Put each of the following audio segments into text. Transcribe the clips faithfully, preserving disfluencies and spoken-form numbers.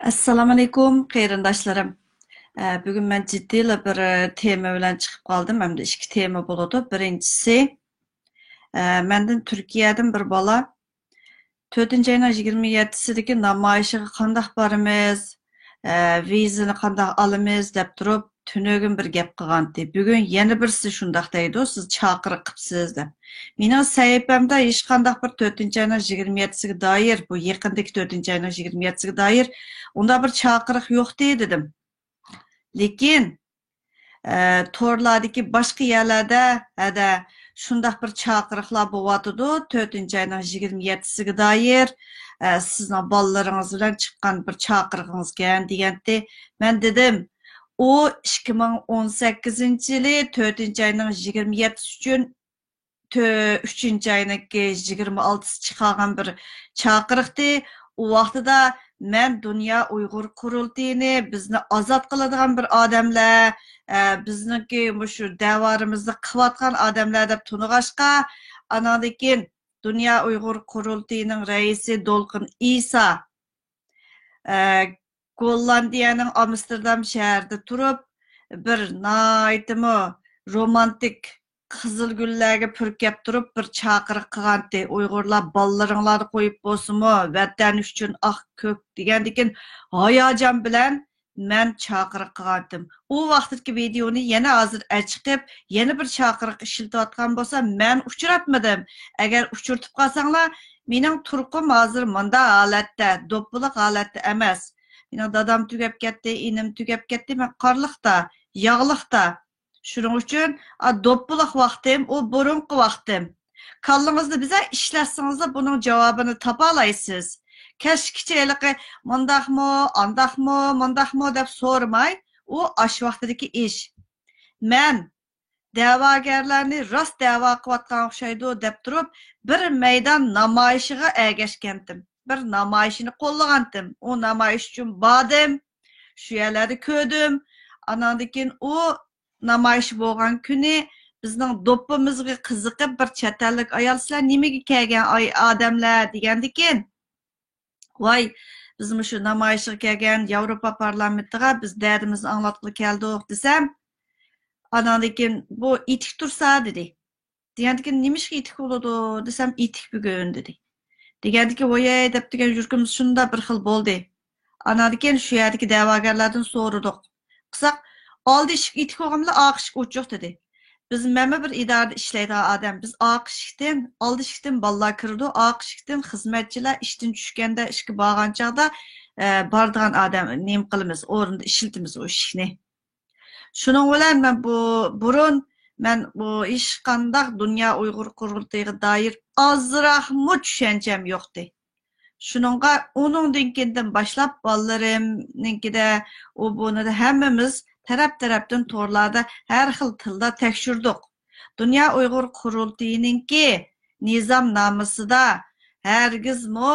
ئەسسالامۇئەلەيكۇم، قېرىنداشلىرىم. ئە، بۈگۈن مەن جىددىيلا بىر، ئە، تېما بىلەن چىقىپ قالدىم. ھەمدە ئىككى تېما بولىدۇ. بىرىنچىسى، ئە، مەندىن تۈركىيەدىن بىر بالا تۆتىنچى ئاينىڭ يىگىرمە يەتتىسىدىكى نامايىشىغا قانداق بارىمىز، ئە، ۋىزىنى قانداق ئالىمىز دەپ تۇرۇپ، تۈنۈگۈن بىر گەپ قىلغانتى. بۈگۈن يەنە بىرسى شۇنداق دەيدۇ، سىز چاقىرىق قىپسىز دەپ. مېنىڭ سەھىپەمدە ھېچقانداق بىر تۆتىنچى ئاينىڭ يىگىرمە يەتتىسىگە دائىر، بۇ يېقىندىكى تۆتىنچى ئاينىڭ يىگىرمە يەتتىسىگە دائىر ئۇنداق بىر چاقىرىق يوقتى دېدىم. لېكىن، ئە، تورلاردىكى باشقا يەرلەردە، ھەدە، شۇنداق بىر چاقىرىقلار بولۇۋاتىدۇ، تۆتىنچى ئاينىڭ يىگىرمە يەتتىسىگە دائىر، ئە، سىزنىڭ بالىلىرىڭىز بىلەن چىققان بىر چاقىرىقىڭىزكەن دېگەنتى. مەن دېدىم، ئۇ ئىككى مىڭ ئون سەككىزىنچى يىلى تۆتىنچى ئاينىڭ يىگىرمە يەتتىسى ئۈچۈن تۆ-، ئۈچىنچى ئاينىڭكى يىگىرمە ئالتىسى چىقارغان بىر چاقىرىقتى. ئۇ ۋاقتىدا مەن دۇنيا ئۇيغۇر قۇرۇلتىيىنى، بىزنى ئازاد قىلىدىغان بىر ئادەملەر، ئە، بىزنىڭكى مۇشۇ دەۋرىمىزنى قىلىۋاتقان ئادەملەر دەپ تونۇغاچقا، ئاناندىن كېيىن دۇنيا ئۇيغۇر قۇرۇلتىيىنىڭ رەئىسى دولقۇن ئىسا، ئە، گوللاندىيەنىڭ ئامستېردام شەھىرىدە تۇرۇپ، بىر ناھايىتىمۇ رومانتىك، قىزىل گۈللەرگە پۈركەپ تۇرۇپ، بىر چاقىرىق قىلغانتى. ئۇيغۇرلار بالىلىرىڭلارنى قويۇپ بولسىمۇ، ۋەتەن ئۈچۈن ئاق كۆك دېگەندىكىن ھاياجان بىلەن مەن چاقىرىق قىلغانتىم. ئۇ ۋاقىتتىكى ۋىدېئونى يەنە ھازىر ئەچىقىپ، يەنە بىر چاقىرىق ئىشلىتىۋاتقان بولسا، مەن ئۇچراتمىدىم. ئەگەر ئۇچرىتىپ قالساڭلار، مېنىڭ تۇرقۇم ھازىر مۇنداق ھالەتتە، دوپپىلىق ھالەتتە ئەمەس. مېنىڭ دادام تۈگەپ كەتتى، ئىنىم تۈگەپ كەتتى، مەن قارلىقتا، ياغلىقتا. شۇنىڭ ئۈچۈن، ئا، دوپپىلىق ۋاقتىم، ئۇ بۇرۇنقى ۋاقتىم. كاللىڭىزنى بىزەر ئىشلەتسىڭىزلا بۇنىڭ جاۋابىنى تاپالايسىز. كەچكىچە ھېلىقى مۇنداقمۇ، ئانداقمۇ، مۇنداقمۇ دەپ سورىماي، ئۇ ئاشۇ ۋاقتىدىكى ئىش. مەن دەۋاگەرلەرنى راست دەۋا قىلىۋاتقان ئوخشايدۇ دەپ تۇرۇپ، بىر مەيدان نامايىشىغا ئەگەشكەنتىم. بىر نامايىشنى قوللىغانتىم. ئۇ نامايىش ئۈچۈن باردىم. شۇ يەرلەردە كۆردۈم. ئاناندىن كېيىن ئۇ نامايىش بولغان كۈنى بىزنىڭ دوپپىمىزغا قىزىقىپ، بىر چەت ئەللىك ئايال، «سىلەر نېمىگە كەلگەن ئاي-، ئادەملەر؟» دېگەندىكىن، «ۋاي، بىز مۇشۇ نامايىشقا كەلگەن، ياۋروپا پارلامېنتىغا بىز دەردىمىزنى ئاڭلاتقىلى كەلدۇق» دېسەم، ئاناندىن كېيىن، «بۇ ئېتىك تۇرسا» دېدى. دېگەندىكىن، «نېمىشقا ئېتىك بولىدۇ؟» دېسەم، «ئېتىك بۈگۈن» دېدى. دېگەندىكىن، ۋايەي دەپ تۇرغان يۈرىكىمىز شۇنداق بىر خىل بولدى. ئاناندىن كېيىن شۇ يەردىكى دەۋاگەرلەردىن سورىدۇق. قىلساق، ئالدى ئىشىك ئېتىك بولغان بىلەن ئارقا ئىشىك ئوچۇق دېدى. بىز، مەنمۇ بىر ئىدارىدە ئىشلەيدىغان ئادەم. بىز ئارقا ئىشىكتىن، ئالدى ئىشىكتىن بالىلار كىرىدۇ، ئارقا ئىشىكتىن خىزمەتچىلەر ئىشتىن چۈشكەندە، ئىشكە بارغان چاغدا، ئە، بارىدىغان ئادەم نېمە قىلىمىز، ئورنىدا ئىشلىتىمىز ئۇ ئىشىكنى. شۇنىڭ بىلەن مەن بۇ، بۇرۇن مەن بۇ ھېچقانداق دۇنيا ئۇيغۇر قۇرۇلتىيىغا دائىر ئازراقمۇ چۈشەنچەم يوقتى. شۇنىڭغا ئۇنىڭدىن كېيىندىن باشلاپ بالىلىرىمنىڭكىدە، ئۇ بۇنىدا ھەممىمىز تەرەپ-تەرەپتىن تورلاردا ھەر خىل تىلدا تەكشۈردۇق. دۇنيا ئۇيغۇر قۇرۇلتىيىنىڭكى نىزامنامىسىدا ھەرگىزمۇ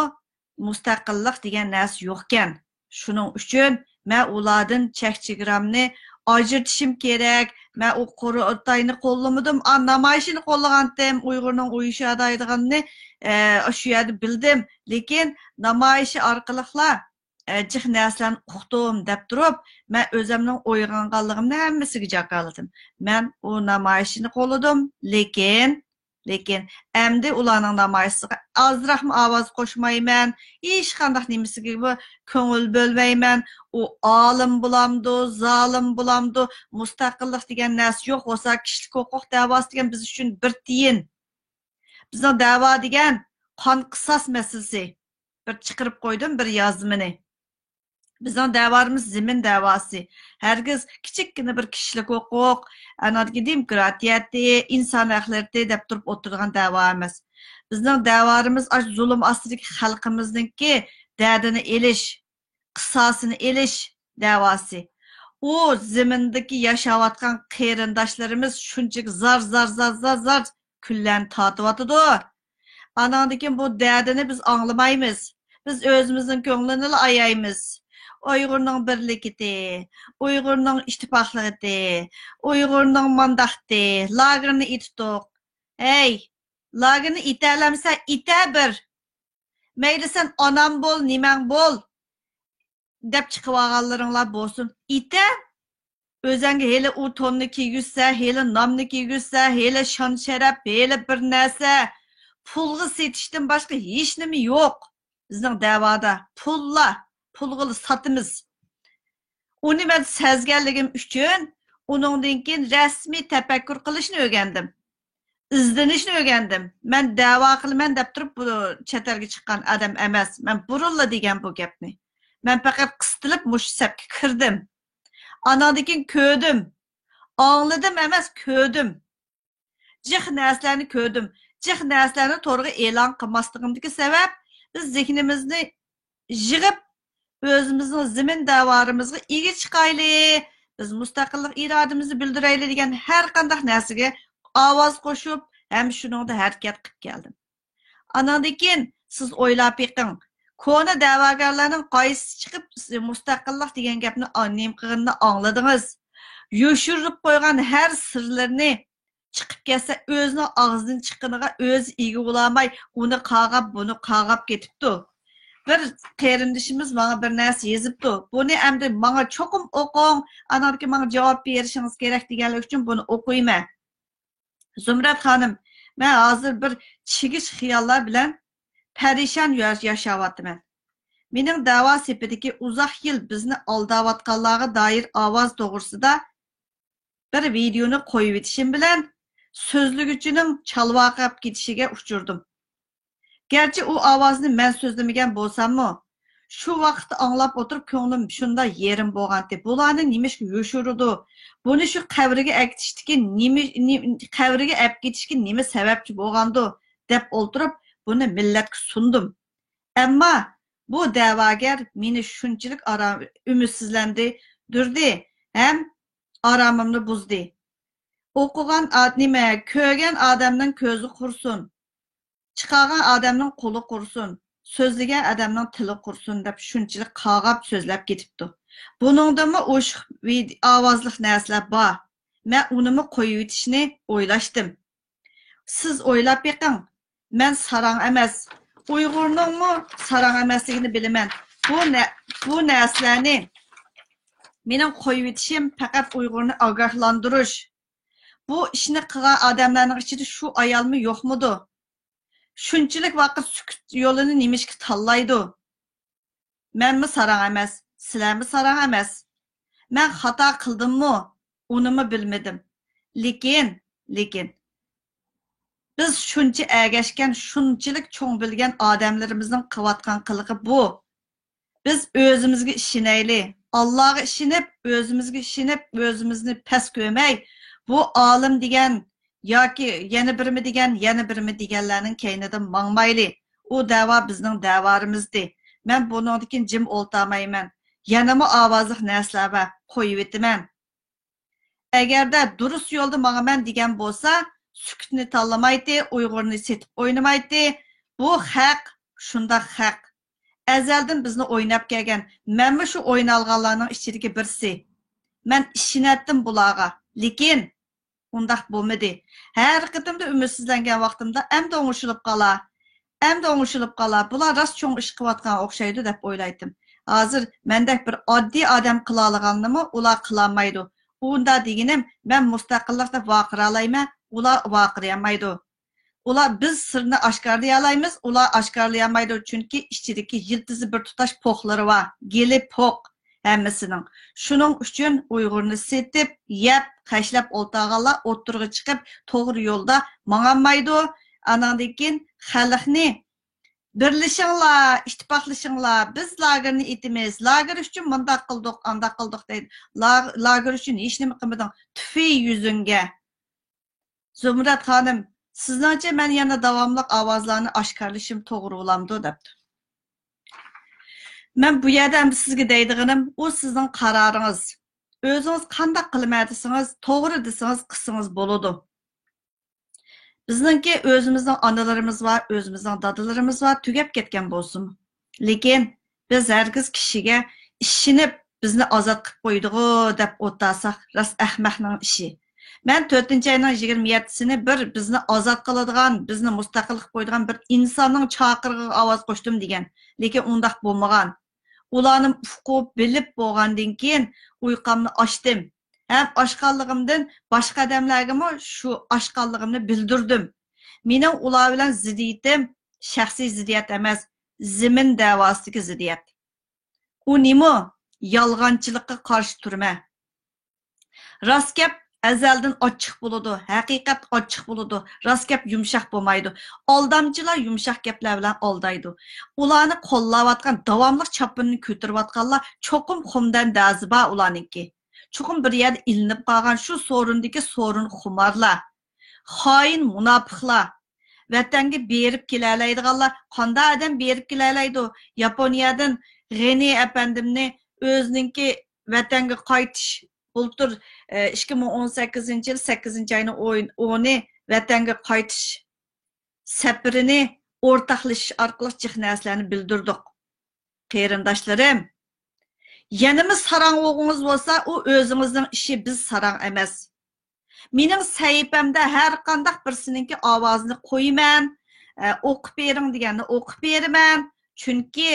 مۇستەقىللىق دېگەن نەرسە يوقكەن. شۇنىڭ ئۈچۈن مەن ئۇلاردىن چەك-چېگرامنى ئاجرىتىشىم كېرەك. مەن ئۇ قۇرۇلتاينى قوللىمىدىم، ئا، نامايىشىنى قوللىغانتىم، ئۇيغۇرنىڭ ئۇيۇشالايدىغىنىنى، ئە، شۇ يەردە بىلدىم. لېكىن نامايىشى ئارقىلىقلا، ئە، جىق نەرسىلەرنى ئۇقتۇم دەپ تۇرۇپ، مەن ئۆزۈمنىڭ ئويغانغانلىقىمنى ھەممىسىگە جاكارلىدىم. مەن ئۇ نامايىشىنى قوللىدىم، لېكىن لېكىن ئەمدى ئۇلارنىڭ نامايىشىغا ئازراقمۇ ئاۋاز قوشمايمەن، ھېچقانداق نېمىسىگىمۇ كۆڭۈل بۆلمەيمەن. ئۇ ئالىم بولامدۇ، زالىم بولامدۇ، مۇستەقىللىق دېگەن نەرسە يوق بولسا، كىشىلىك ھوقۇق دەۋاسى دېگەن بىز ئۈچۈن بىر تىيىن. بىزنىڭ دەۋا دېگەن قان قىساس مەسىلىسى. بىر چىقىرىپ قويدۇم بىر يازمىنى. بىزنىڭ دەۋالىرىمىز زېمىن دەۋاسى. ھەرگىز كىچىككىنە بىر كىشىلىك ھوقۇق، ئانادىكى دېموكراتىيەتى، ئىنسان ھەقلىرى دەپ تۇرۇپ ئولتۇرىدىغان دەۋا ئەمەس. بىزنىڭ دەۋالىرىمىز ئاشۇ زۇلۇم ئاستىدىكى خەلقىمىزنىڭكى دەردىنى ئېلىش، قىساسىنى ئېلىش دەۋاسى. ئۇ زېمىندىكى ياشاۋاتقان قېرىنداشلىرىمىز شۇنچىلىك زار، زار، زار، زار، زار كۈنلەرنى تارتىۋاتىدۇ. ئاناندىن كېيىن بۇ دەردىنى بىز ئاڭلىمايمىز. بىز ئۆزىمىزنىڭ كۆڭلىنىلا ئايايمىز. ئۇيغۇرنىڭ بىرلىكىدى، ئۇيغۇرنىڭ ئىتتىپاقلىقىدى، ئۇيغۇرنىڭ مانداقتى، لاگېرنى ئېتىتتۇق. ھەي، لاگېرنى ئېتەلەمسەن، ئېتە بىر. مەيلى سەن ئانام بول، نېمەڭ بول. دەپ چىقىۋالغانلىرىڭلار بولسۇن. ئېتە، ئۆزەڭگە ھېلى ئۇ توننى كىيگۈزسە، ھېلى نامنى كىيگۈزسە، ھېلى شان-شەرەپ، ھېلى بىر نەرسە، پۇلغا سېتىشتىن باشقا ھېچنېمە يوق. بىزنىڭ دەۋادا پۇللا، پۇلغىلا ساتىمىز. ئۇنى مەن سەزگەنلىكىم ئۈچۈن، ئۇنىڭدىن كېيىن رەسمىي تەپەككۇر قىلىشنى ئۆگەندىم. ئىزدىنىشنى ئۆگەندىم. مەن دەۋا قىلىمەن دەپ تۇرۇپ، بۇ چەت ئەلگە چىققان ئادەم ئەمەس. مەن بۇرۇنلا دېگەن بۇ گەپنى. مەن پەقەت قىستىلىپ مۇشۇ سەپكە كىردىم. ئاناندىن كېيىن كۆردۈم. ئاڭلىدىم ئەمەس، كۆردۈم. جىق نەرسىلەرنى كۆردۈم. جىق نەرسىلەرنى تورغا ئېلان قىلماسلىقىمدىكى سەۋەب، بىز زېھنىمىزنى يىغىپ، ئۆزىمىزنىڭ زېمىن دەۋرىمىزغا ئىگە چىقايلى، بىز مۇستەقىللىق ئىرادىمىزنى بىلدۈرەيلى دېگەن ھەر قانداق نەرسىگە ئاۋاز قوشۇپ، ھەم شۇنىڭدا ھەرىكەت قىلىپ كەلدىم. ئاناندىن كېيىن سىز ئويلاپ بېقىڭ، كونا دەۋاگەرلەرنىڭ قايسىسى چىقىپ مۇستەقىللىق دېگەن گەپنى ئا-، نېمە قىلغىنىنى ئاڭلىدىڭىز؟ يوشۇرۇپ قويغان ھەر سىرلىرىنى چىقىپ كەتسە، ئۆزىنىڭ ئاغزىدىن چىققىنىغا ئۆزى ئىگە بولالماي، ئۇنى قاغاپ، بۇنى قاغاپ كېتىپتۇ. بىر قېرىندىشىمىز ماڭا بىر نەرسە يېزىپتۇ. بۇنى ئەمدى ماڭا چوقۇم ئوقۇڭ، ئاناندىن كېيىن ماڭا جاۋاب بېرىشىڭىز كېرەك دېگەنلىكى ئۈچۈن بۇنى ئوقۇيمەن. زۇمرەت خانىم، مەن ھازىر بىر چىگىش خىياللار بىلەن پەرىشان يا-، ياشاۋاتىمەن. مېنىڭ دەۋا سېپىدىكى ئۇزاق يىل بىزنى ئالداۋاتقانلارغا دائىر ئاۋاز توغرىسىدا بىر ۋىدېئونى قويۇۋېتىشىم بىلەن، سۆزلىگۈچىنىڭ چالۋاقاپ كېتىشىگە ئۇچرىدىم. گەرچە ئۇ ئاۋازنى مەن سۆزلىمىگەن بولساممۇ، شۇ ۋاقىتتا ئاڭلاپ ئولتۇرۇپ كۆڭلۈم شۇنداق يېرىم بولغانتى. بۇلارنى نېمىشقا يوشۇرىدۇ؟ بۇنى شۇ قەبرىگە ئەكېتىشتىكى نېمە، نېمە، قەبرىگە ئەپ كېتىشكە نېمە سەۋەبچى بولغاندۇ؟ دەپ ئولتۇرۇپ، بۇنى مىللەتكە سۇندۇم. ئەمما بۇ دەۋاگەر مېنى شۇنچىلىك ئارام، ئۈمىدسىزلەندۈردى ھەم ئارامىمنى بۇزدى. ئوقۇغان ئاد-، نېمە، كۆرگەن ئادەمنىڭ كۆزى قۇرسۇن، چىقارغان ئادەمنىڭ قولى قۇرسۇن، سۆزلىگەن ئادەمنىڭ تىلى قۇرسۇن دەپ شۇنچىلىك قاغاپ سۆزلەپ كېتىپتۇ. بۇنىڭدىمۇ ئوشۇق ۋىد-، ئاۋازلىق نەرسىلەر بار. مەن ئۇنىمۇ قويۇۋېتىشنى ئويلاشتىم. سىز ئويلاپ بېقىڭ، مەن ساراڭ ئەمەس، ئۇيغۇرنىڭمۇ ساراڭ ئەمەسلىكىنى بىلىمەن. بۇ نە-، بۇ نەرسىلەرنى مېنىڭ قويۇۋېتىشىم پەقەت ئۇيغۇرنى ئاگاھلاندۇرۇش. بۇ ئىشنى قىلغان ئادەملەرنىڭ ئىچىدە شۇ ئايالمۇ يوقمىدۇ؟ شۇنچىلىك ۋاقىت سۈكۈت يولىنى نېمىشقا تاللايدۇ؟ مەنمۇ ساراڭ ئەمەس، سىلەرمۇ ساراڭ ئەمەس. مەن خاتا قىلدىممۇ؟ ئۇنىمۇ بىلمىدىم. لېكىن، لېكىن، بىز شۇنچە ئەگەشكەن، شۇنچىلىك چوڭ بىلگەن ئادەملىرىمىزنىڭ قىلىۋاتقان قىلىقى بۇ. بىز ئۆزىمىزگە ئىشىنەيلى. ئاللاغا ئىشىنىپ، ئۆزىمىزگە ئىشىنىپ، ئۆزىمىزنى پەس كۆرمەي، بۇ ئالىم دېگەن ياكى يەنە بىرمۇ دېگەن، يەنە بىرمۇ دېگەنلەرنىڭ كەينىدىن ماڭمايلى. ئۇ دەۋا بىزنىڭ دەۋارىمىزدى. مەن بۇنىڭدىن كېيىن جىم ئولتۇرمايمەن. يەنىمۇ ئاۋازلىق نەرسىلەر بار، قويۇۋېتىمەن. ئەگەردە دۇرۇس يولدا ماڭىمەن دېگەن بولسا، سۈكۈتنى تاللىمايتتى، ئۇيغۇرنى سېتىپ ئوينىمايتتى. بۇ خەق شۇنداق خەق. ئەزەلدىن بىزنى ئويناپ كەلگەن. مەنمۇ شۇ ئوينالغانلارنىڭ ئىچىدىكى بىرسى. مەن ئىشىنەتتىم بۇلارغا. لېكىن ئۇنداق بولمىدى. ھەر قېتىمدا ئۈمىدسىزلەنگەن ۋاقتىمدا، ئەمدى ئوڭشىلىپ قالا، ئەمدى ئوڭشىلىپ قالا، بۇلار راست چوڭ ئىش قىلىۋاتقان ئوخشايدۇ دەپ ئويلايتتىم. ھازىر مەندەك بىر ئاددىي ئادەم قىلالىغاننىمۇ ئۇلار قىلالمايدۇ. ئۇنداق دېگىنىم، مەن مۇستەقىللىق دەپ ۋارقىرالايمەن، ئۇلار ۋارقىرىيالمايدۇ. ئۇلار، بىز سىرنى ئاشكارىلىيالايمىز، ئۇلار ئاشكارىلىيالمايدۇ، چۈنكى ئىچىدىكى يىلتىزى بىر تۇتاش پوقلىرى بار، گېلى پوق ھەممىسىنىڭ. شۇنىڭ ئۈچۈن ئۇيغۇرنى سېتىپ، يەپ، خەجلەپ ئولتۇرغانلار ئوتتۇرىغا چىقىپ، توغرا يولدا ماڭالمايدۇ. ئاناندىن كېيىن خەلقنى، «بىرلىشىڭلار، ئىتتىپاقلىشىڭلار، بىز لاگېرنى ئېتىمىز، لاگېر ئۈچۈن مۇنداق قىلدۇق، ئانداق قىلدۇق» دەيدۇ. لا-، لاگېر ئۈچۈن ھېچنېمە قىلمىدىڭ، تۈفى يۈزۈڭگە. زۇمرەت خانىم، سىزنىڭچە مەن يەنە داۋاملىق ئاۋازلارنى ئاشكارىلىشىم توغرا بولامدۇ؟ دەپتۇ. مەن بۇ يەردە ئەمدى سىزگە دەيدىغىنىم، ئۇ سىزنىڭ قارارىڭىز. ئۆزىڭىز قانداق قىلىمەن دېسىڭىز، توغرا دېسىڭىز، قىلسىڭىز بولىدۇ. بىزنىڭكى ئۆزىمىزنىڭ ئانىلىرىمىز بار، ئۆزىمىزنىڭ دادىلىرىمىز بار، تۈگەپ كەتكەن بولسىمۇ. لېكىن بىز ھەرگىز كىشىگە ئىشىنىپ، بىزنى ئازاد قىلىپ قويدىغۇ دەپ ئولتۇرساق، راست ئەخمەقنىڭ ئىشى. مەن تۆتىنچى ئاينىڭ يىگىرمە يەتتىسىنى بىر بىزنى ئازاد قىلىدىغان، بىزنى مۇستەقىل قىلىپ قويىدىغان بىر ئىنساننىڭ چاقىرىقىغا ئاۋاز قوشتۇم دېگەن. لېكىن ئۇنداق بولمىغان. ئۇلارنى ئۇقۇپ، بىلىپ بولغاندىن كېيىن ئۇيقامنى ئاچتىم. ھەم ئاچقانلىقىمدىن باشقا ئادەملەرگىمۇ شۇ ئاچقانلىقىمنى بىلدۈردۈم. مېنىڭ ئۇلار بىلەن زىددىيىتىم شەخسىي زىددىيەت ئەمەس، زېمىن دەۋاسىدىكى زىددىيەت. ئۇ نېمە؟ يالغانچىلىققا قارشى تۇرىمەن. راست گەپ ئەزەلدىن ئاچچىق بولىدۇ، ھەقىقەت ئاچچىق بولىدۇ، راست گەپ يۇمشاق بولمايدۇ. ئالدامچىلار يۇمشاق گەپلەر بىلەن ئالدايدۇ. ئۇلارنى قوللاۋاتقان، داۋاملىق چاپىنىنى كۆتۈرۈۋاتقانلار چوقۇم خۇمدەندەزى بار ئۇلارنىڭكى. چوقۇم بىر يەردە ئىلىنىپ قالغان شۇ سورۇندىكى سورۇن خۇمارلار، خائىن مۇناپىقلار. ۋەتەنگە بېرىپ كېلەلەيدىغانلار قانداق ئادەم بېرىپ كېلەلەيدۇ؟ ياپونىيەدىن غېنى ئەپەندىمنى ئۆزىنىڭكى ۋەتەنگە قايتىش، بۇلتۇر، ئىككى مىڭ ئون سەككىزىنچى يىل سەككىزىنچى ئاينىڭ ئونى ۋەتەنگە قايتىش سەپىرىنى ئورتاقلىشىش ئارقىلىق جىق نەرسىلەرنى بىلدۈردۇق. قېرىنداشلىرىم، يەنىمۇ ساراڭ ئوغلىڭىز بولسا، ئۇ ئۆزىڭىزنىڭ ئىشى، بىز ساراڭ ئەمەس. مېنىڭ سەھىپەمدە ھەر قانداق بىرسىنىڭكى ئاۋازىنى قويىمەن، ئە، ئوقۇپ بېرىڭ دېگەننى ئوقۇپ بېرىمەن. چۈنكى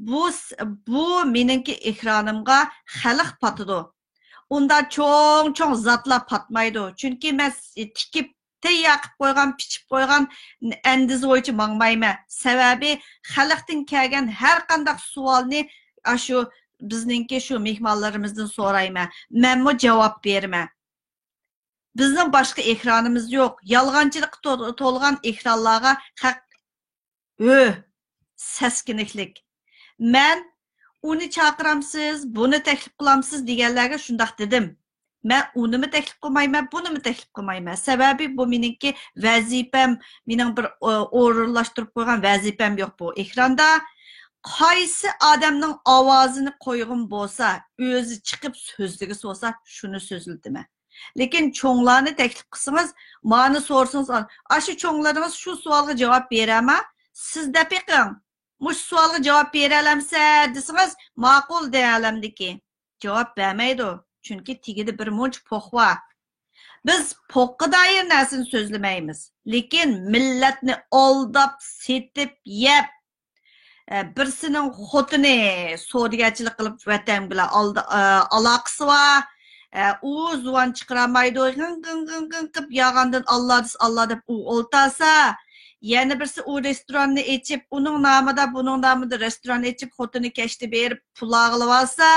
بۇ س-، بۇ مېنىڭكى ئېكرانىمغا خەلق پاتىدۇ. ئۇندا چوڭ-چوڭ زاتلار پاتمايدۇ. چۈنكى مەن س-، تىكىپ تەييار قىلىپ قويغان، پىچىپ قويغان ئەندىزە بويىچە ماڭمايمەن. سەۋەبى، خەلقتىن كەلگەن ھەر قانداق سوئالنى ئاشۇ بىزنىڭكى شۇ مېھمانلىرىمىزدىن سورايمەن. مەنمۇ جاۋاب بېرىمەن. بىزنىڭ باشقا ئېكرانىمىز يوق. يالغانچىلىققا تو-، تولغان ئېكرانلارغا خەق ھۆ، سەسكىنىكلىك. مەن ئۇنى چاقىرامسىز، بۇنى تەكلىپ قىلامسىز دېگەنلەرگە شۇنداق دېدىم. مەن ئۇنىمۇ تەكلىپ قىلمايمەن، بۇنىمۇ تەكلىپ قىلمايمەن. سەۋەبى بۇ مېنىڭكى ۋەزىپەم، مېنىڭ بىر ئو-، ئورۇنلاشتۇرۇپ قويغان ۋەزىپەم يوق بۇ ئېكراندا. قايسى ئادەمنىڭ ئاۋازىنى قويغۇم بولسا، ئۆزى چىقىپ سۆزلىگۈسى بولسا، شۇنى سۆزلىتىمەن. لېكىن چوڭلارنى تەكلىپ قىلسىڭىز، مانى سورىسىڭىز، ئاشۇ چوڭلىرىڭىز شۇ سوئالغا جاۋاب بېرەما؟ سىز دەپ بېقىڭ. مۇشۇ سوئالغا جاۋاب بېرەلەمسە دېسىڭىز، ماقۇل دەيەلەمدىكى. جاۋاب بەرمەيدۇ. چۈنكى تېگىدە بىر مۇنچە پوق بار. بىز پوققا دائىر نەرسىنى سۆزلىمەيمىز. لېكىن مىللەتنى ئالداپ، سېتىپ، يەپ، ئە، بىرسىنىڭ خوتۇنى سودىگەرچىلىك قىلىپ ۋەتەن بىلەن ئالدى-، ئە، ئالاقىسى بار. ئە، ئۇ زۇۋان چىقىرالمايدۇ. غىڭ، غىڭ، غىڭ، غىڭ قىلىپ ياغاندىن ئاللا دېسە، ئاللا دەپ ئۇ ئولتارسا، يەنە بىرسى ئۇ رېستوراننى ئېچىپ، ئۇنىڭ نامىدا، بۇنىڭ نامىدا رېستوران ئېچىپ، خوتۇنى كەچتە بېرىپ پۇل ئاغىلىۋالسا،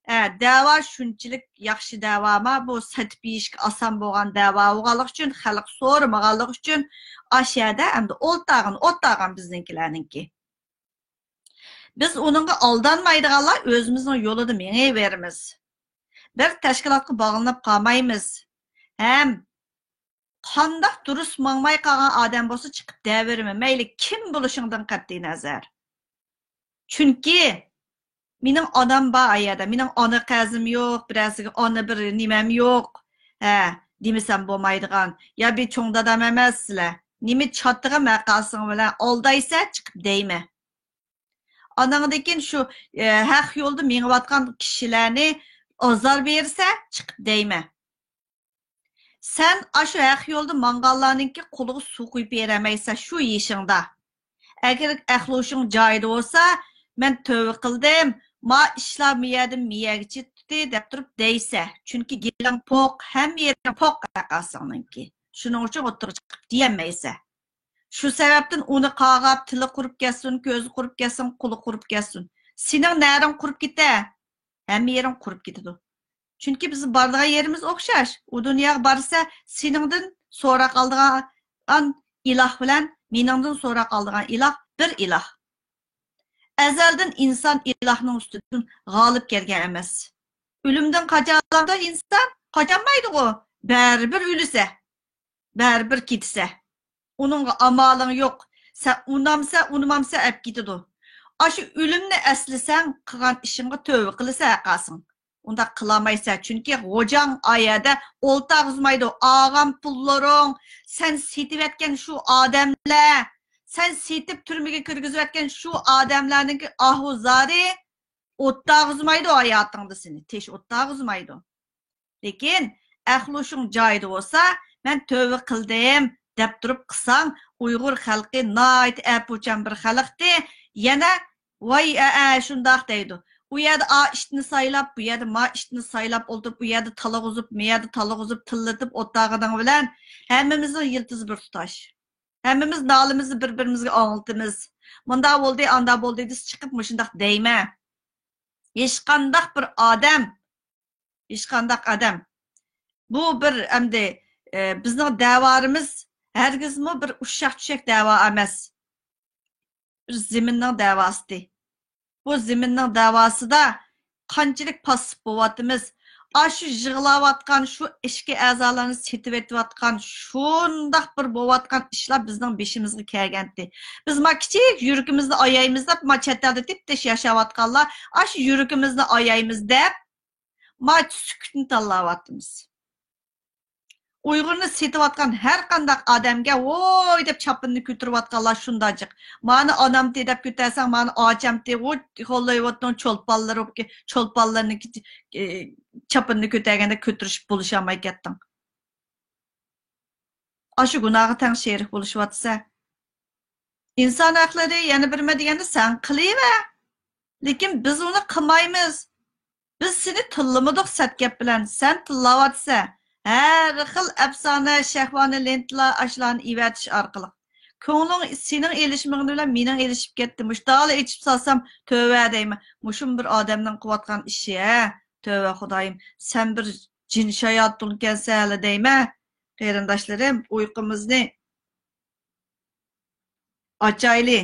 ئە، دەۋا شۇنچىلىك ياخشى دەۋاما، بۇ سېتىپ يېيىشكە ئاسان بولغان دەۋا بولغانلىقى ئۈچۈن، خەلق سورىمىغانلىقى ئۈچۈن، ئاشۇ يەردە ئەمدى ئولتارغىن، ئولتارغان بىزنىڭكىلەرنىڭكى. بىز ئۇنىڭغا ئالدانمايدىغانلار ئۆزىمىزنىڭ يولىدا مېڭىۋېرىمىز. بىر تەشكىلاتقا باغلىنىپ قالمايمىز. ھەم قانداق دۇرۇس ماڭماي قالغان ئادەم بولسا چىقىپ دەۋېرىمەن. مەيلى كىم بولۇشۇڭدىن قەتئىينەزەر. چۈنكى مېنىڭ ئانام بار ئايەردە. مېنىڭ ئانا قەرزىم يوق، بىرەرسىگە ئانا بىر نېمەم يوق. ھە، دېمىسەم بولمايدىغان. يا بىر چوڭ دادام ئەمەس سىلەر. نېمە چاتىقىم ھەققاسىڭ بىلەن ئالدايسە چىقىپ دەيمەن. ئاناڭدىن كېيىن شۇ، ئە، ھەق يولدا مېڭىۋاتقان كىشىلەرنى ئازار بېرىسە چىقىپ دەيمەن. سەن ئاشۇ ھەق يولدا ماڭغانلارنىڭكى قولىغا سۇ قۇيۇپ بېرەلمەيسەن شۇ يېشىڭدا. ئەگەر ئەقلى ھوشۇڭ جايىدا بولسا، مەن تۆۋە قىلدىم، ما ئىشلار مىيەدىن مىيەگە چىتتى دەپ تۇرۇپ دەيسە. چۈنكى گېلىڭ پوق، ھەممە يېرىڭ پوق ھەققاسىڭنىڭكى. شۇنىڭ ئۈچۈن ئوتتۇرىغا چىقىپ دېيەلمەيسە. شۇ سەۋەبتىن ئۇنى قاغاپ، تىلى قۇرۇپ كەتسۇن، كۆزى قۇرۇپ كەتسۇن، قولى قۇرۇپ كەتسۇن. سېنىڭ نەرىڭ قۇرۇپ كېتە، ھەممە يېرىڭ قۇرۇپ كېتىدۇ. چۈنكى بىز بارىدىغان يېرىمىز ئوخشاش. ئۇ دۇنياغا بارسا، سېنىڭدىن سوراق ئالىدىغان ئىلاھ بىلەن مېنىڭدىن سوراق ئالىدىغان ئىلاھ بىر ئىلاھ. ئەزەلدىن ئىنسان ئىلاھنىڭ ئۈستىدىن غالىب كەلگەن ئەمەس. ئۆلۈمدىن قاچالامدۇ ئىنسان؟ قاچالمايدىغۇ. بەرىبىر ئۆلىسە. بەرىبىر كېتىسە. ئۇنىڭغا ئامالىڭ يوق. سەن ئۇنامسە، ئۇنىمامسە ئەپ كېتىدۇ. ئاشۇ ئۆلۈمنى ئەسلىسەڭ، قىلغان ئىشىڭغا تۆۋە قىلىسەن ھەققاسىڭ. ئۇنداق قىلالمايسەن، چۈنكى غوجاڭ ئايەدە ئولتۇرغۇزمايدۇ. ئالغان پۇللىرىڭ، سەن سېتىۋەتكەن شۇ ئادەملەر، سەن سېتىپ تۈرمىگە كىرگۈزۈۋەتكەن شۇ ئادەملەرنىڭكى ئاھۇ زارى ئولتۇرغۇزمايدۇ ھاياتىڭدا سېنى، تېش ئولتۇرغۇزمايدۇ. لېكىن ئەقلى ھوشۇڭ جايىدا بولسا، مەن تۆۋە قىلدىم دەپ تۇرۇپ قىلساڭ، ئۇيغۇر خەلقى ناھايىتى ئەپۇچان بىر خەلقتى. يەنە ۋاي، ئەئە، شۇنداق دەيدۇ. ئۇ يەردە ئا ئىتنى سايلاپ، بۇ يەردە ما ئىتنى سايلاپ ئولتۇرۇپ، ئۇ يەردە تالغۇزۇپ، مۇ يەردە تالغۇزۇپ، تىللىتىپ ئولتۇرغىنىڭ بىلەن ھەممىمىزنىڭ يىلتىزى بىر تۇتاش. ھەممىمىز نالىمىزنى بىر-بىرىمىزگە ئاڭلىتىمىز. مۇنداق بولدى، ئانداق بولدى دېسە چىقىپ مۇشۇنداق دەيمەن. ھېچقانداق بىر ئادەم، ھېچقانداق ئادەم. بۇ بىر ئەمدى، ئە، بىزنىڭ دەۋالىرىمىز ھەرگىزمۇ بىر ئۇششاق-چۈششەك دەۋا ئەمەس. بىر زېمىننىڭ دەۋاسى. بۇ زېمىننىڭ دەۋاسىدا قانچىلىك پاسسىپ بولۇۋاتىمىز. ئاشۇ يىغلاۋاتقان، شۇ ئىچكى ئەزالارنى سېتىۋېتىۋاتقان، شۇنداق بىر بولۇۋاتقان ئىشلار بىزنىڭ بېشىمىزغا كەلگەنتى. بىز ما كىچىك يۈرىكىمىزنى ئايايمىز دەپ، ما چەت ئەلدە تىپ-تىنچ ياشاۋاتقانلار ئاشۇ يۈرىكىمىزنى ئايايمىز دەپ، ما سۈكۈتنى تاللاۋاتىمىز. ئۇيغۇرنى سېتىۋاتقان ھەر قانداق ئادەمگە ۋوي دەپ چاپىنىنى كۆتۈرۈۋاتقانلار شۇنداق جىق. مانى ئانامتى دەپ كۆتەرسەڭ، مانى ئاچامتى، ۋۇ، ھوللىۋۇدنىڭ چولپانلىرى، چولپانلىرىنىڭكى، ئى، چاپىنىنى كۆتەرگەندە كۆتۈرۈشۈپ بولۇشالماي كەتتىڭ. ئاشۇ گۇناھقا تەڭ شېرىك بولۇشۇۋاتىسەن. ئىنسان ھەقلىرى يەنە بىرمە دېگەندە سەن قىلىۋەر. لېكىن بىز ئۇنى قىلمايمىز. بىز سېنى تىللىمىدۇق سەت گەپ بىلەن، سەن تىللاۋاتىسەن. ھەر خىل ئەپسانە، شەھۋانە لېنتىلار ئاشۇلارنى ئېۋەتىش ئارقىلىق. كۆڭلۈڭ سېنىڭ ئېلىشمىغىنى بىلەن مېنىڭ ئېلىشىپ كەتتى. مۇشۇنداقلا ئېچىپ سالسام تۆۋە دەيمەن. مۇشۇمۇ بىر ئادەمنىڭ قىلىۋاتقان ئىشى ھە. تۆۋە خۇدايىم، سەن بىر جىن شاياتۇنكەنسەن ھېلى دەيمەن. قېرىنداشلىرىم، ئۇيقۇمىزنى ئاچايلى.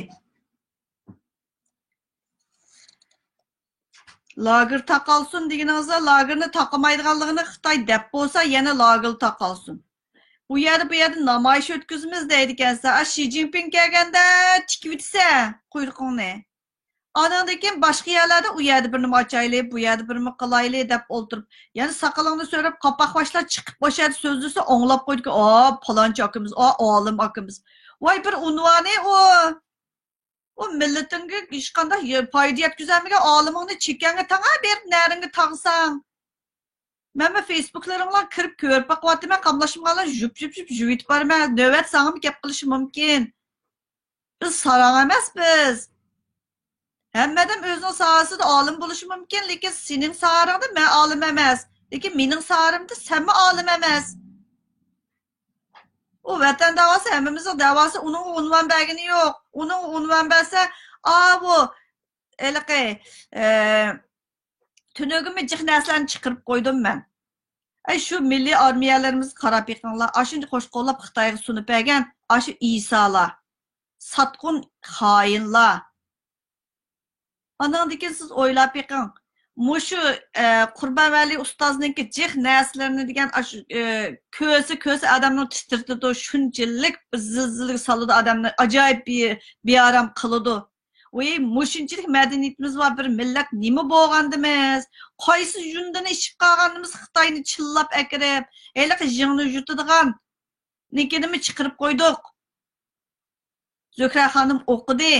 لاگېر تاقالسۇن دېگىنىڭىزدا، لاگېرنى تاقىمايدىغانلىقىنى خىتاي دەپ بولسا، يەنە لاگېر تاقالسۇن. ئۇ يەردە، بۇ يەردە نامايىش ئۆتكۈزىمىز دەيدىكەنسەن، ئا، شى جىنپىڭ كەلگەندە تىكىۋېتىسەن قۇيرۇقۇڭنى. ئانىڭدىن كېيىن باشقا يەرلەردە ئۇ يەردە بىر نېمە ئاچايلى، بۇ يەردە بىر نېمە قىلايلى دەپ ئولتۇرۇپ، يەنە ساقىلىڭنى سۆرەپ، قاپاق باشلار چىقىپ ئاشۇ يەردە سۆزلىسە ئاڭلاپ قويدىكەن، ئا، پالانچى ئاكىمىز، ئا، ئالىم ئاكىمىز. ۋاي، بىر ئۇنۋانى ئۇ. ئۇ مىللىتىڭگە ھېچقانداق يە-، پايدا يەتكۈزەلمىگەن ئالىمىڭنى چېكەڭگە تاڭا بېرىپ، نەرىڭگە تاغىساڭ. مەنمۇ فېيسبۇكلىرىڭلارغا كىرىپ كۆرۈپ باقىۋاتىمەن، قاملاشمىغانلار يۇپ، يۇپ، يۇپ، يۇيۇۋېتىپ بارىمەن. نۆۋەت ساڭىمۇ گەپ قىلىشى مۇمكىن. بىز ساراڭ ئەمەسپىز. ھەممە ئادەم ئۆزىنىڭ ساھەسىدە ئالىم بولۇشى مۇمكىن، لېكىن سېنىڭ ساھەڭدە مەن ئالىم ئەمەس. لېكىن مېنىڭ ساھەمدە سەنمۇ ئالىم ئەمەس. ئۇ ۋەتەن داۋاسى ھەممىمىزنىڭ داۋاسى، ئۇنىڭغا ئۇنۋان بەرگىنى يوق. ئۇنىڭغا ئۇنۋان بەرسە، ئاۋۇ، ھېلىقى، ئە، تۈنۈگۈنمۇ جىق نەرسىلەرنى چىقىرىپ قويدۇم مەن. ئەي، شۇ مىللىي ئارمىيەلىرىمىزگە قاراپ بېقىڭلار. ئاشۇنچە قوش قوللاپ خىتايغا سۇنۇپ بەرگەن، ئاشۇ ئىسالار. ساتقۇن خائىنلار. ئاناندىن كېيىن سىز ئويلاپ بېقىڭ. مۇشۇ، ئە، قۇربان ۋەلى ئۇستازنىڭكى جىق نەرسىلىرىنى دېگەن ئاشۇ، ئە، كۆرسە، كۆرسە ئادەمنى تىترىتىدۇ. شۇنچىلىك زىلزىلىگە سالىدۇ ئادەمنى. ئاجايىپ بى-، بىئارام قىلىدۇ. ۋىي، مۇشۇنچىلىك مەدەنىيىتىمىز بار بىر مىللەت نېمە بولغاندىمىز؟ قايسى يۇندىنى ئىچىپ قالغانىمىز خىتاينى چىللاپ ئەكىرىپ، ھېلىقى يىڭنە يۇتىدىغان نىكىنىمۇ چىقىرىپ قويدۇق. زۆھرە خانىم ئوقۇدى.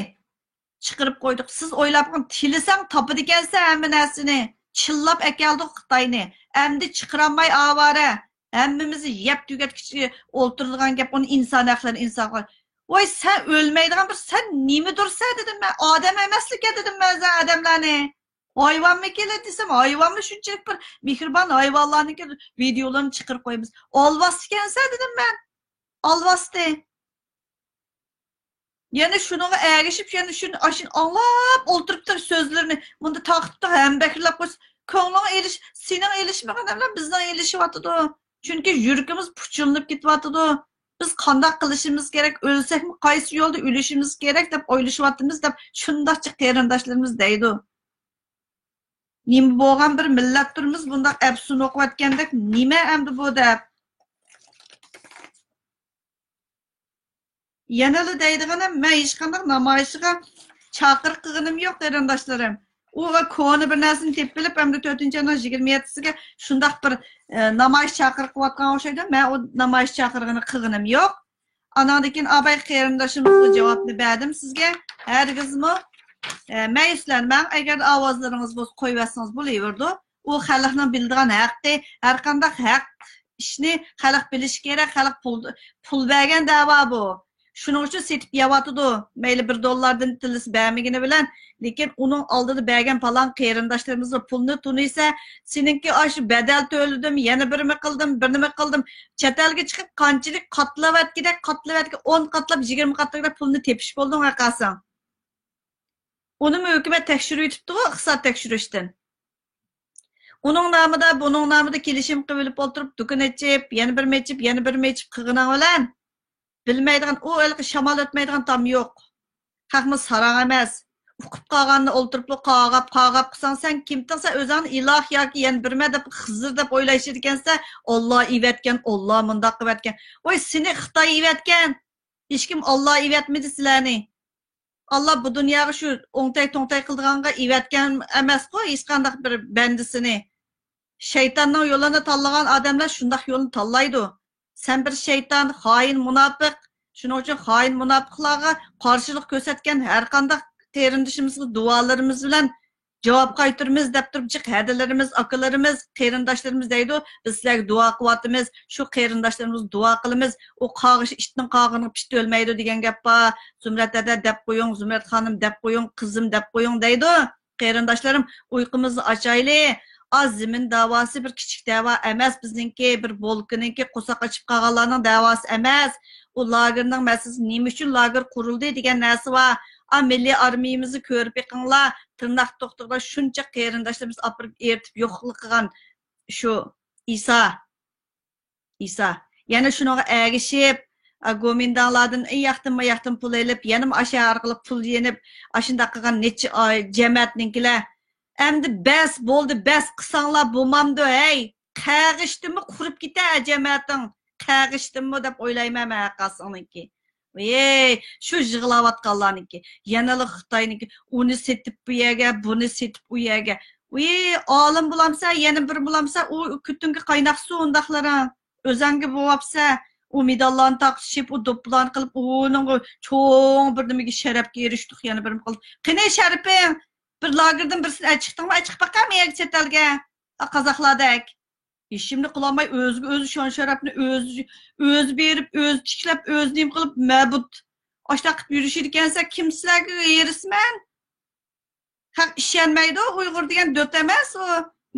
چىقىرىپ قويدۇق. سىز ئويلاپ بېقىڭ، تىلىسەڭ تاپىدىكەنسەن ھەممە نەرسىنى. چىللاپ ئەكەلدۇق خىتاينى. ئەمدى چىقىرالماي ئاۋارە. ھەممىمىزنى يەپ تۈگەتكۈچە ئولتۇرىدىغان گەپ، ئۇنى ئىنسان ھەقلىرى، ئىنسان ھەقلىرى. ۋاي، سەن ئۆلمەيدىغان بىر، سەن نېمىدۇرسەن دېدىم مەن. ئادەم ئەمەسلىككەن دېدىم مەن سەن ئادەملەرنى. ھايۋانمىكىنلەر دېسەم، ھايۋانمۇ شۇنچىلىك بىر مېھرىبان ھايۋانلارنىڭكى ۋىدېئولىرىنى چىقىرىپ قويىمىز. ئالۋاستىكەنسەن دېدىم مەن. ئالۋاستى. يەنە شۇنىڭغا ئەگىشىپ، يەنە شۇنى، ئاشۇنى ئاڭلاپ ئولتۇرۇپتۇ سۆزلىرىنى. مۇنداق تارقىتىپ ھەمبەكرىلەپ قويسا، كۆڭلۈڭ ئېلىش، سېنىڭ ئېلىشمىغىنىڭ بىلەن بىزنىڭ ئېلىشىۋاتىدۇ. چۈنكى يۈرىكىمىز پۇچۇلىنىپ كېتىۋاتىدۇ. بىز قانداق قىلىشىمىز كېرەك، ئۆلسەكمۇ قايسى يولدا ئۆلۈشىمىز كېرەك دەپ ئويلىشىۋاتىمىز دەپ شۇنداق جىق قېرىنداشلىرىمىز دەيدۇ. نېمە بولغان بىر مىللەتتۇرمىز، بۇنداق ئەپسۇن ئوقۇۋەتكەندەك، نېمە ئەمدى بۇ دەپ. يەنىلا دەيدىغىنىم، مەن ھېچقانداق نامايىشقا چاقىرىق قىلغىنىم يوق، قېرىنداشلىرىم. ئۇ كونا بىر نەرسىنى تېپىپ ئېلىپ، ئەمدى تۆتىنچى ئاينىڭ يىگىرمە يەتتىسىگە شۇنداق بىر، ئە، نامايىش چاقىرىق قىلىۋاتقان ئوخشايدۇ. مەن ئۇ نامايىش چاقىرىقىنى قىلغىنىم يوق. ئاناندىن كېيىن ئاباي قېرىنداشىمىزغا جاۋابنى بەردىم سىزگە. ھەرگىزمۇ، ئە، مەيۈسلەنمەڭ. ئەگەر ئاۋازلىرىڭىز بولسا قويۇۋەتسىڭىز بولۇۋېرىدۇ. ئۇ خەلقنىڭ بىلىدىغان ھەققى. ھەرقانداق ھەق ئىشنى خەلق بىلىشى كېرەك. خەلق پۇل، پۇل بەرگەن دەۋا بۇ. شۇنىڭ ئۈچۈن سېتىپ يەۋاتىدۇ. مەيلى بىر دوللاردىن تىللىسا بەرمىگىنى بىلەن، لېكىن ئۇنىڭ ئالدىدا بەرگەن پالان قېرىنداشلىرىمىزغا پۇلنى تونۇيسە، سېنىڭكى ئاشۇ بەدەل تۆلىدىم، يەنە بىرمە قىلدىم، بىرنېمە قىلدىم. چەت ئەلگە چىقىپ قانچىلىك قاتلىۋەتكۈدەك، قاتلىۋەتكە ئون قاتلاپ، يىگىرمە قاتلاپ پۇلنى تېپىش بولدۇڭ ۋەقەسىڭ. ئۇنىمۇ ھۆكۈمەت تەكشۈرۈۋېتىپتىغۇ، ئىقتىساد تەكشۈرۈشتىن. ئۇنىڭ نامىدا، بۇنىڭ نامىدا كېلىشىم قىلىۋېلىپ ئولتۇرۇپ، دۇكان ئېچىپ، يەنە بىرمە ئېچىپ، يەنە بىرمە ئېچىپ قىلغىنىڭ بىلەن، بىلمەيدىغان، ئۇ ھېلىقى شامال ئۆتمەيدىغان تام يوق. خەقمۇ ساراڭ ئەمەس. ئۇقۇپ قالغاننى ئولتۇرۇپلا قاغاپ، قاغاپ قىلساڭ، سەن كىمتىڭ، سەن ئۆزۈڭنى ئىلاھ ياكى يەنە بىرمە دەپ خىزىر دەپ ئويلايسىدىكەنسەن، ئاللا ئېۋەتكەن، ئاللا مۇنداق قىلىۋەتكەن. ۋاي، سېنى خىتاي ئېۋەتكەن. ھېچكىم ئاللا ئېۋەتمىدى سىلەرنى. ئاللا بۇ دۇنياغا شۇ ئوڭتەي توڭتەي قىلىدىغانغا ئېۋەتكەن ئەمەسقۇ ھېچقانداق بىر بەندىسىنى. شەيتاننىڭ يولىنى تاللىغان ئادەملەر شۇنداق يولنى تاللايدۇ. سەن بىر شەيتان، خائىن، مۇناپىق. شۇنىڭ ئۈچۈن خائىن، مۇناپىقلارغا قارشىلىق كۆرسەتكەن ھەر قانداق قېرىندىشىمىزغا دۇئالىرىمىز بىلەن جاۋاب قايتۇرىمىز دەپ تۇرۇپ جىق ھەدىلىرىمىز، ئاكىلىرىمىز، قېرىنداشلىرىمىز دەيدۇ، بىز سىلەرگە دۇئا قىلىۋاتىمىز، شۇ قېرىنداشلىرىمىزغا دۇئا قىلىمىز، ئۇ قاغىشى ئىتنىڭ قاغىنىغا پىت ئۆلمەيدۇ دېگەن گەپ بار. زۇمرەت ھەدە دەپ قويۇڭ، زۇمرەت خانىم دەپ قويۇڭ، قىزىم دەپ قويۇڭ دەيدۇ. قېرىنداشلىرىم، ئۇيقۇمىزنى ئاچايلى. ئاز زېمىن داۋاسى بىر كىچىك دەۋا ئەمەس بىزنىڭكى، بىر بولكىنىڭكى قورساق ئېچىپ قالغانلارنىڭ دەۋاسى ئەمەس. ئۇ لاگېرنىڭ مەسىلىسى نېمە ئۈچۈن لاگېر قۇرۇلدى دېگەن نەرسە بار. ئا، مىللىي ئارمىيىمىزنى كۆرۈپ بېقىڭلار، تىرناق توختىغۇدا شۇنچە قېرىنداشلىرىمىز ئاپىرىپ ئېرىتىپ يوقلۇق قىلغان شۇ ئىسا. ئىسا. يەنە شۇنىڭغا ئەگىشىپ، ئا، گومىنداڭلاردىن ئى ياقتىن ما ياقتىن پۇل ئېلىپ، يەنىمۇ ئاشۇ ئارقىلىق پۇل يېنىپ، ئاشۇنداق قىلغان نەچچە ئاي جەمەتنىڭكىلەر. ئەمدى بەس، بولدى، بەس قىلساڭلار بولمامدۇ، ھەي؟ قەغىشتىنمۇ قۇرۇپ كېتە جەمەتىڭ، قەغىشتىنمۇ دەپ ئويلايمەن مەن ھەققاسىڭنىڭكى. ۋىي، شۇ يىغلاۋاتقانلارنىڭكى، يەنىلا خىتاينىڭكى، ئۇنى سېتىپ بۇ يەرگە، بۇنى سېتىپ ئۇ يەرگە. ۋىي، ئالىم بولامسەن، يەنە بىر بولامسەن، ئۇ كۆتۈڭگە قايناق سۇ ئۇنداقلىرىڭ. ئۆزەڭگە بوۋاپسەن، ئۇ مېداللارنى تارقىتىشىپ، ئۇ دوپپىلارنى قىلىپ، ئۇنىڭغا چوڭ بىر نېمىگە شەرەپكە ئېرىشتۇق، يەنە بىر قىلدى. قېنى شەرىپىڭ؟ بىر لاگېردىن بىرسىنى ئەچىقتىڭمۇ؟ ئەچىقىپ باقامۇ يەرگە چەت ئەلگە؟ ئا، قازاقلاردەك. ھېچنېمىنى قىلالماي، ئۆزىگە ئۆزى شان-شەرەپنى ئۆزى، ئۆزى بېرىپ، ئۆزى تىكلەپ، ئۆزى نېمە قىلىپ، مەبۇت. ئاشۇنداق قىلىپ يۈرۈشىدىكەنسەن، كىم سىلەرگە ھېرىسمەن؟ خەق ئىشەنمەيدۇ، ئۇيغۇر دېگەن دۆت ئەمەس ئۇ.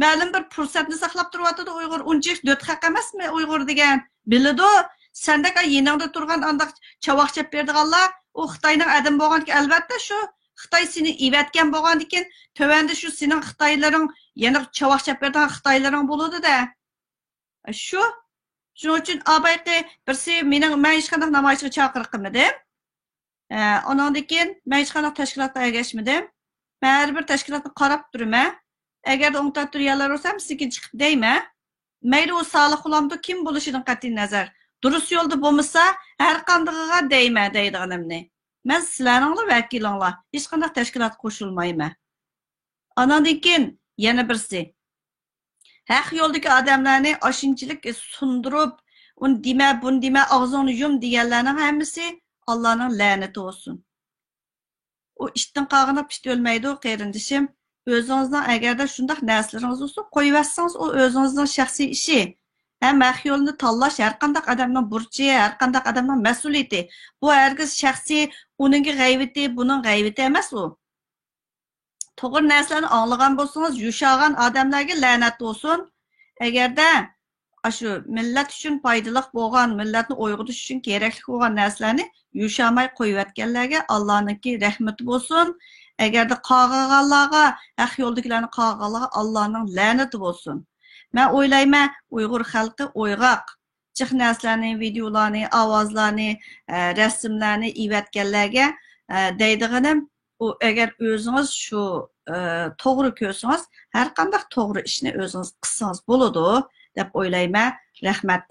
مەلۇم بىر پۇرسەتنى ساقلاپ تۇرۇۋاتىدۇ ئۇيغۇر، ئۇنچىلىك دۆت خەق ئەمەسمۇ ئۇيغۇر دېگەن؟ بىلىدۇ، سەندەك يېنىڭدا تۇرغان ئانداق چاۋاك چەپ بېرىدىغانلار، ئۇ خىتاينىڭ ئادىمى بولغاندىكىن، ئەلۋەتتە شۇ خىتاي سېنى ئېۋەتكەن بولغاندىكىن، تۆۋەندە شۇ سېنىڭ خىتايلىرىڭ، يەنە چاۋاك چەپ بېرىدىغان خىتايلىرىڭ بولىدۇ-دە. شۇ. شۇنىڭ ئۈچۈن ئابايقى بىرسى مېنىڭ، مەن ھېچقانداق نامايىشقا چاقىرىق قىلمىدىم. ئە، ئۇنىڭدىن كېيىن مەن ھېچقانداق تەشكىلاتقا ئەگەشمىدىم. مەن ھەر بىر تەشكىلاتنى قاراپ تۇرىمەن. ئەگەردە ئوڭ تەرەپتە رىيالار بولسا، ھەممىسىنىڭكىنى چىقىپ دەيمەن. مەيلى ئۇ سالىھ بولامدۇ، كىم بولۇشىدىن قەتئىينەزەر. دۇرۇس يولدا بولمىسا، ھەر قاندىقىغا دەيمەن دەيدىغىنىمنى. مەن سىلەرنىڭلا ۋەكىلىڭلار. ھېچقانداق تەشكىلاتقا قوشۇلمايمەن. ئاناندىن كېيىن يەنە بىرسى. ھەق يولدىكى ئادەملەرنى ئاشۇنچىلىك سۇندۇرۇپ، ئۇنى دېمە، بۇنى دېمە، ئاغزىڭنى يۇم دېگەنلەرنىڭ ھەممىسى ئاللانىڭ لەنىتى بولسۇن. ئۇ ئىتنىڭ قاغىنىغا پىت ئۆلمەيدۇ، قېرىندىشىم. ئۆزىڭىزنىڭ ئەگەردە شۇنداق نەرسىلىرىڭىز بولسا، قويۇۋەتسىڭىز، ئۇ ئۆزىڭىزنىڭ شەخسىي ئىشى. ھەم ھەق يولنى تاللاش ھەر قانداق ئادەمنىڭ بۇرچى، ھەر قانداق ئادەمنىڭ مەسئۇلىيىتى. بۇ ھەرگىز شەخسىي ئۇنىڭكى غەيۋىتى، بۇنىڭ غەيۋىتى ئەمەس ئۇ. توغرا نەرسىلەرنى ئاڭلىغان بولسىڭىز، يوشاغان ئادەملەرگە لەنەت بولسۇن. ئەگەردە ئاشۇ مىللەت ئۈچۈن پايدىلىق بولغان، مىللەتنى ئويغىتىش ئۈچۈن كېرەكلىك بولغان نەرسىلەرنى يوشاماي قويۇۋەتكەنلەرگە ئاللانىڭكى رەھمىتى بولسۇن. ئەگەردە قاغىغانلارغا، ھەق يولدىكىلەرنى قاغىغانلارغا ئاللانىڭ لەنىتى بولسۇن. مەن ئويلايمەن، ئۇيغۇر خەلقى ئويغاق. جىق نەرسىلەرنى، ۋىدېئولارنى، ئاۋازلارنى، ئە، رەسىملەرنى ئېۋەتكەنلەرگە، ئە، دەيدىغىنىم، ئۇ ئەگەر ئۆزىڭىز شۇ، ئە، توغرا كۆرسىڭىز، ھەر قانداق توغرا ئىشنى ئۆزىڭىز قىلسىڭىز بولىدۇ، دەپ ئويلايمەن. رەھمەت.